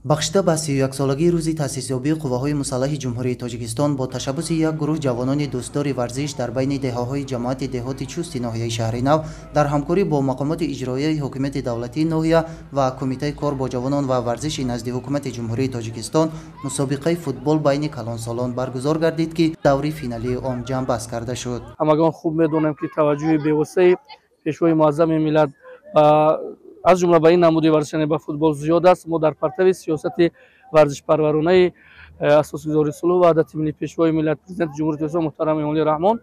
Бахшида ба 31-солагии рӯзи таъсисёбии қувваҳои мусаллаҳи Ҷумҳурии Тоҷикистон бо ташаббуси як гурӯҳ ҷавонони дӯстдори варзиш дар байни деҳаҳои ҷамоати деҳоти Чусти ноҳияи Шаҳри Нав дар ҳамкорӣ бо мақомоти иҷроияи ҳокимияти давлатии ноҳия ва Кумитаи кор бо ҷавонон ва варзиши назди Ҳукумати Ҷумҳурии Тоҷикистон мусобиқаи футбол байни калонсолон баргузор гардид, ки даври финалии он ҷамъбаст карда шуд. Ҳамагон хуб медонем, ки таваҷҷӯҳи бевоситаи Пешвои муаззами миллат аз ҷумла ба ин намуди варзиш, яъне ба футбол, зиёд аст. Мо дар партави сиёсати варзишпарваронаи асосгузори сулҳу ваҳдати миллӣ, Пешвои миллат, Президенти Ҷумҳурии Тоҷикистон муҳтарам Эмомалӣ Раҳмон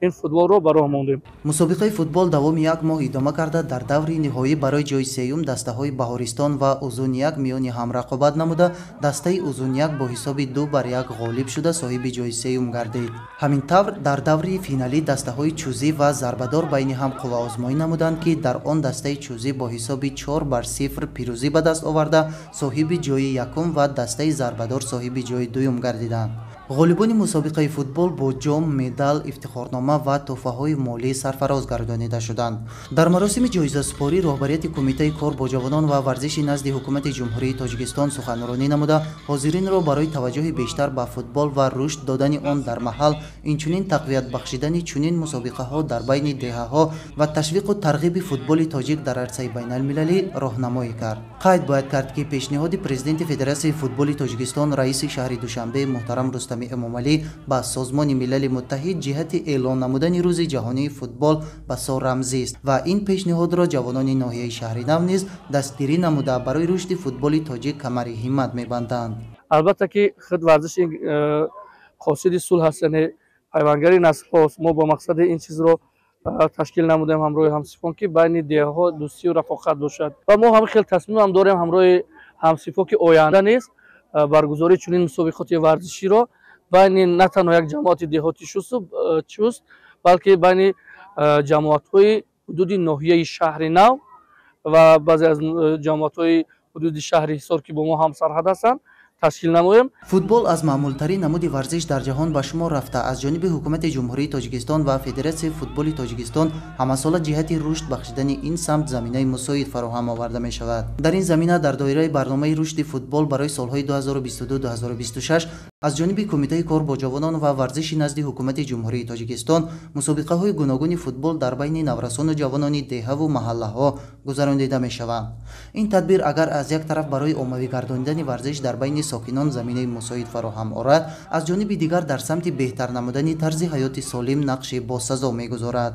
ин футболро ба роҳ мондем. Мусобиқаи футбол давоми як моҳ идома карда, дар даври ниҳоӣ барои ҷои сеюм дастаҳои Баҳористон ва Узуняк миёни ҳам рақобат намуда, дастаи Узуняк бо ҳисоби 2-1 ғолиб шуда, соҳиби ҷои сеюм гардид. Ҳамин тавр, дар даври финалӣ дастаҳои Чӯзӣ ва Зарбадор байни ҳам қувваозмоӣ намуданд, ки дар он дастаи Чӯзӣ бо ҳисоби 4-0 пирӯзӣ ба даст оварда, соҳиби ҷои якум ва дастаи Зарбадор соҳиби ҷои дуюм гардиданд. Ғолибони мусобиқаи футбол бо ҷом, медал, ифтихорнома ва тӯҳфаҳои молӣ сарфароз гардонида шуданд. Дар маросими ҷоизасупорӣ роҳбарияти Кумитаи кор бо ҷавонон ва варзиши назди Ҳукумати Ҷумҳурии Тоҷикистон суханронӣ намуда, ҳозиринро барои таваҷҷӯҳи бештар ба футбол ва рушд додани он дар маҳал, инчунин тақвият бахшидани чунин мусобиқаҳо дар байни деҳаҳо ва ташвиқу тарғиби футболи тоҷик дар арсаи байналмилалӣ роҳнамоӣ кард. Қайд бояд кард, ки пешниҳоди президенти Федератсияи футболи Тоҷикистон, раиси шаҳри Душанбе муҳтарам Рустами Эмомалӣ ба Созмони Милали Муттаҳид ҷиҳати эълон намудани Рӯзи ҷаҳонии футбол басо рамзист ва ин пешниҳодро ҷавонони ноҳияи Шаҳри Нав низ дастгирӣ намуда, барои рушди футболи тоҷик камари ҳиммат мебанданд. Албатта, ки худ варзиш қосиди сулҳ аст, яъне пайвангари наслҳост. Мо бо мақсади ин чизро ташкил намудем ҳамроҳи ҳамсифон, ки байни деҳаҳо дӯстию рафоқат бошад, ва мо ҳамин хел тасмимам дорем ҳамроҳи ҳамсифо, ки оянда низ баргузории чунин мусобиқоти варзиширо байни на танҳо як ҷамоати деҳоти Чуст, балки байни ҷамоатҳои ҳудуди ноҳияи Шаҳри Нав ва баъзе аз ҷамоатҳои ҳудуди шаҳри Ҳисор, ки бо мо ҳамсарҳад ҳастанд, ташкил намоем. Футбол аз маъмултарин намуди варзиш дар ҷаҳон ба шумор рафта, аз ҷониби Ҳукумати Ҷумҳурии Тоҷикистон ва Федератсияи футболи Тоҷикистон ҳамасола ҷиҳати рушд бахшидани ин самт заминаи мусоид фароҳам оварда мешавад. Дар ин замина дар доираи барномаи рушди футбол барои солҳои 2022-2026 аз ҷониби Кумитаи кор бо ҷавонон ва варзиши назди Ҳукумати Ҷумҳурии Тоҷикистон мусобиқаҳои гуногуни футбол дар байни наврасону ҷавонони деҳаву маҳаллаҳо гузаронида мешаванд. Ин тадбир агар аз як тараф барои оммавӣ гардонидани варзиш дар байни сокинон заминаи мусоид фароҳам орад, аз ҷониби дигар дар самти беҳтар намудани тарзи ҳаёти солим нақши босазо мегузорад.